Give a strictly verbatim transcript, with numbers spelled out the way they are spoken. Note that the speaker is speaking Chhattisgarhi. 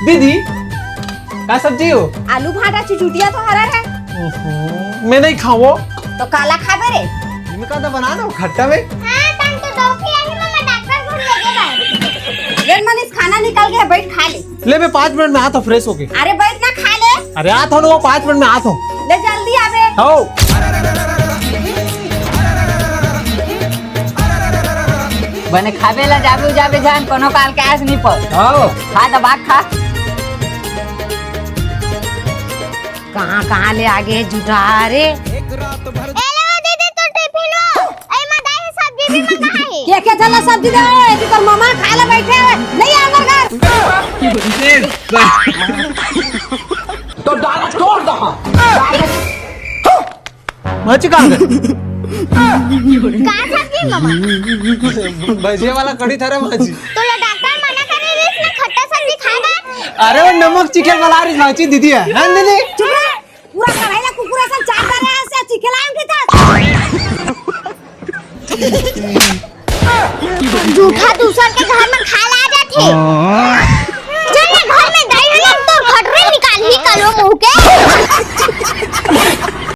दीदी, का सब्जी हो? आलू भाटा चुचुटिया तो हरा है। ओहो, मैं नहीं खाऊं। तो काला खाबे रे? इनका तो बना दो खट्टा में। हाँ, तन तो डोकी आही, मम्मा डॉक्टर घर ले गए भाई। ले मनीष, खाना निकल गया, बैठ खा ले। ले, मैं पाँच मिनट में आता हूँ फ्रेश होके। अरे बैठ ना, खा ले। अरे आता हूँ ना, वो पाँच मिनट में आता हूँ। ले जल्दी आबे। हो। बने खाबे ला जाबे, जाबे जान, कोनो काल के आस नहीं पर। हो। खा दबा खा। कहाँ कहाँ ले आगे जुटा रे। ए ले वो दीदी, तो टिफिन हो। ए मा दाई सब्जी भी मंगा है। के के चला सब्जी दे, तू तो मामा खाए ला बैठे है। नहीं आ हमर घर। तो डाला तोड़ दो। माची कहाँ गए? का सब्जी मामा? भजिया वाला कड़ी था रे माची। तो लो डॉक्टर मना करे रिस ना खट्टा सब्जी खाए बर। अरे वो नमक चिकन वाला रिस माची दीदी है। हाँ दीदी? चुप रह। पूरा कढ़ाई ला कुकुर असन चाट डारे है, से चिखलाएं के था। जूठा दूसर के घर में खा ला जाथे।